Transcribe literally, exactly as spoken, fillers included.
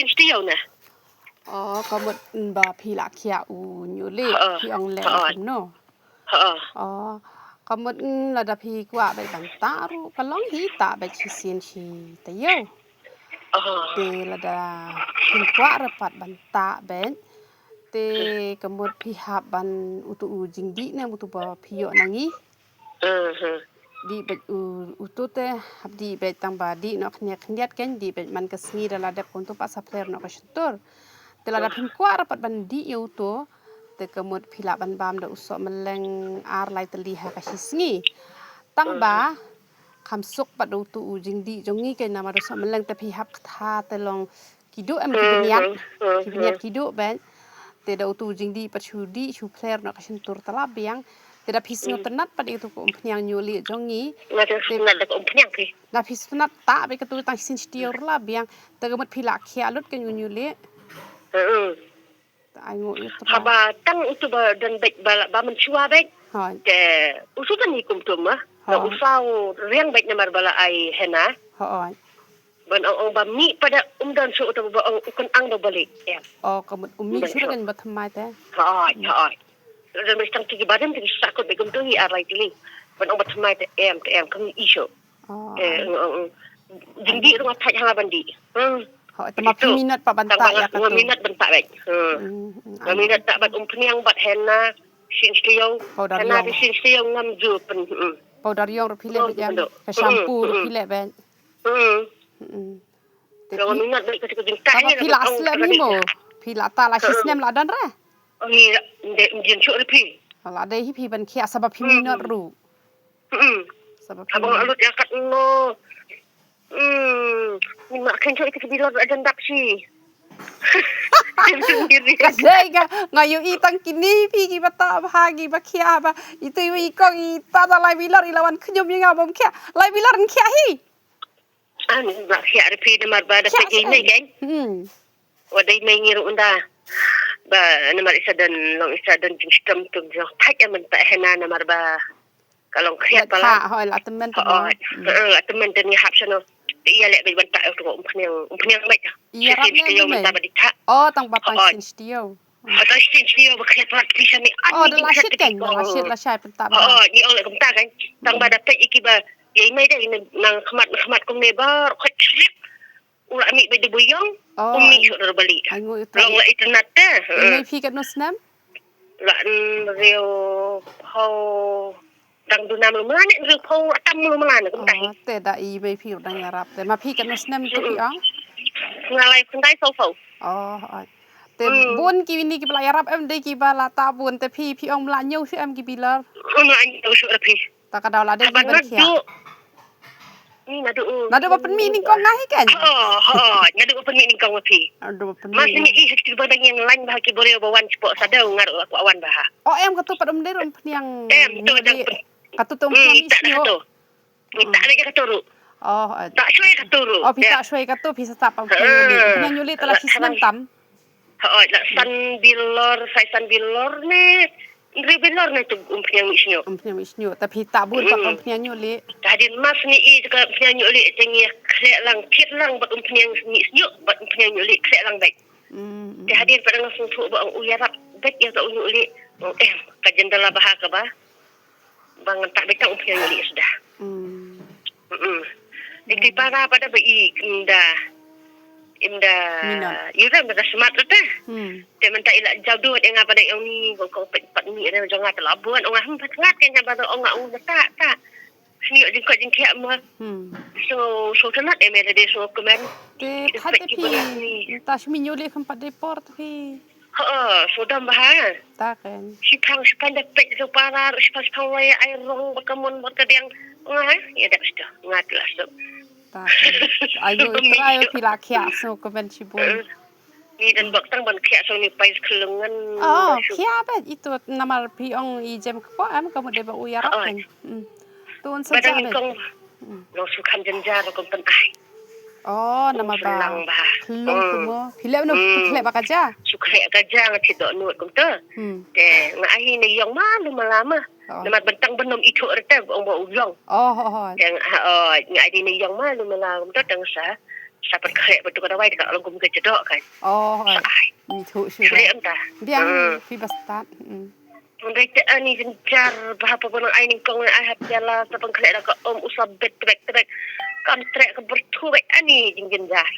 Sien shtiew na. Oh, ka mut ba phi la khiah u Hynñiewlieh, phi ong leh kumno? Oh, ka mut lada phi kwah beit ban tah ruh ka long hi, tah beit shisien shi taïew. Te lada phim kwah ruh pat ban tah beit, te ka mut phi hap ban utu u jingdih ne utu ba phi ïoh na ngi. Dih beit u, utu te, hap dih beit tang ba dih noh khyndiat khyndiat kein, dih beit man ka sngi da la dep kumtu pat sa phler noh ka shyntur. Te lada phim kwah ruh pat ban dih ïa utu, te ka mut phi lah ban bam da u sohmylleng ar lai tylli ha ka shi sngi. Tang ba kham suk pat da utu u jingdih jong ngi kein namar u sohmylleng te phi hap ktha te long ki duh em, ki bniat, ki bniat ki duh beit. Te da utu u jingdih pat shu dih shu phler noh ka shyntur te la biang. Te da phi sngewtynnat pat ïa katu ka umphniang Hynñiewlieh jong ngi. Nga te sngewtynnat da ka umphniang phi. Da phi sngewtynnat tah beit katu tang sien shtiew ruh la biang. Te ka mut phi la khiah lut kein u Hynñiewlieh. Te ai nguh ïa u Trai. Haba tang utu ba don beit ba la, ba mynshuwa beit. Hooid. Te utu tang hi kumtu ma. Hooid. U saw riang beit namar ba la ai henna. Hooid. Ban ong ong ba mih pat da um don shuh uta ba ong u kynang da u bali. Em. Oh, ka mut um mih shuh kein ba thymmai te. Hooid, hooid. Don beit tang ki ba don ki sa kut beit kumtu hi ar lai tylli. Ban ong ba thymmai te em, te em kam i shuh. Oh. Te ong ong. Jingdih ruh nga thait ha nga ban dih. Hmm. Hooid, te ma phi minot pat ban tah ïa katu. Nga minot ban tah beit. Hmm. Nga minot tah bad umphniang bad henna sien shtiew. Powder ïong. Henna sien shtiew ngam ju pyn. Hmm. Powder ïong ruh phi leh beit ïa. Ka shampoo ruh phi leh beit. Hmm. Te phi, phi la slem hi mo. Phi la tah la shi snem la don re. Oh, ngi de jin shuh re phi. La dei hi phi ban khiah sa ba phi minot ruh. Sa ba phi. Abang alut ïa kat no. Hmm. Ni ma khin shuh ita ki bilor adan dak shi. Ka dei ka, nga ïohi tang kine phi ki ba tah bha ki ba khiah bha. Itu i kong i tah da lai bilor i la wan khñium ïa nga bym khiah. Lai bilor yn khiah hi. An ba khiah re phi namar ba da peit ïa i mei kein. Hmm. Wat dei mei ngi ruh ynda. Ba namar i sa don long i sa don jingshitom tum jong thait ïa mynta henna namar ba ka long khriat palat. Hooid, la tymmen te. Hooid. Hooid, la tymmen te ngi hap shano. Te ïa leh beit ban tah ïa utu umphniang, umphniang beit. Ïarap ne mynta ba dei tah. Oh, tang ba tang sien shtiew. Ata shisien shisien ba khriat palat phi sha mi. Oh, da la shit kein, da la shit la shai pynta ba. Oh, ngi ong leh kumta kein. Tang ba da peit ïa ki ba ïa i mei da i nang khmat khmat kumne ba khot shriek. U la mih ba da buyong. Oh, um mih shuh da bali. Ai nguh ïa u Trai. Long la internet te. I mei phi katno snem? La hynriew phew. Dang duna mlu mlan, hynriew phew tam mlu mlan kumta hi. Oh, te da i mei phi u dang ïarap te. Ma phi katno snem tu phi ong? Nga lai khyndai saw phew. Oh, oh. Te bun kine kiba la ïarap em dei kiba la tah bun te phi, phi ong mla ñiew shuh em ki bilor? Mla ñiew shuh re phi. Ta ka daw la dei kiba khiah. Ni naduh u. Naduh ba pynmih nyngkong nga hi kein. Ho, ho, naduh ba pynmih nyngkong ma phi. Naduh ba pynmih. Mas ni i hekti ba dang ïeng lain ba ki briew ba wan spok sa daw ngar la kwah wan ba ha. Oh, em katu pat um dei ruh umphniang. Em, tu dang. Katu tu umphniang i sñiuh. Minta lagi ka turu. Oh, eh. Tak shwe ka turu. Oh, phi tak shwe ka tu, phi sa tap umphniang Hynñiewlieh. Umphniang Hynñiewlieh te la shi snem tam. Hooid, la san bilor, sai san bilor ne. Hynriew bilor ne tu umphniang Mihsñiuh. Umphniang Mihsñiuh. Te phi tak bun pat umphniang Hynñiewlieh. Hadien mas ni i ka umphniang Hynñiewlieh te ngi khleh lang, kit lang bad umphniang Mihsñiuh bad umphniang Hynñiewlieh khleh lang bad. Te hadien pat nga sngewthuh ba ong u ïarap bad ïa ka u Hynñiewlieh. Ong em, ka jendela bha ka ba. Ba ngan tak beit tang umphniang Hynñiewlieh suda. Mm. Dei ki para pada ba i kim da, im da. Minot. I rem da smat te. Te mynta i la jaw duh ïa nga pada ong ni ko ko pat ni re jong nga te la bun ong nga hmm pat ngat ke nya ba ong nga u da tak tak. Sñiuh jingkoit jingkhiah mo. So so tynat em ïa dei so kmen. Te phat te phi. Ta shu Hynñiewlieh kham pat dei por te phi. Ho, sodom bha. Ta ken. Shiphang shiphang da peit so para, shiphang shiphang wai ai rong ba ka mon ba ka diang. Nga, ïa da sto. Nga tla so. Ta ken. Ayu i trai phi la khiah so kmen shibun. Ni dan bak tang ban khiah so ni pais khlungan. Oh, khiah bad itu namar phi ong i jem kpo em ka mut dei ba u ïarap ken. Tu un sa ja bad. Long su kham jynjar kum pyn ai. Oh, namar ba. Khlung tu mo. Phi leh no, phi leh ba ka ja. Su khleh ka ja nga chit doh nud kum tu. Te nga ai ni yong ma lu ma la ma. Namar bentang benom ithuh rete ong ba u yong. Oh, oh, oh. Te nga ai ni yong ma lu ma la kum tu tang sa. Sa pynkhleh bad tu ka dawai te ka long kum ka jadok kan. Oh, Sa ai. Ni thu shu Shu re. leh em ta. Biang Hmm. Phi ba start. Hmm. Ngai te ani jynjar ba hapa ba nang ai nyngkong ai hap jala sa pynkhleh da ka um u sa bet tbek tbek. Kam treh ka byrthu bek ani jingjynjar.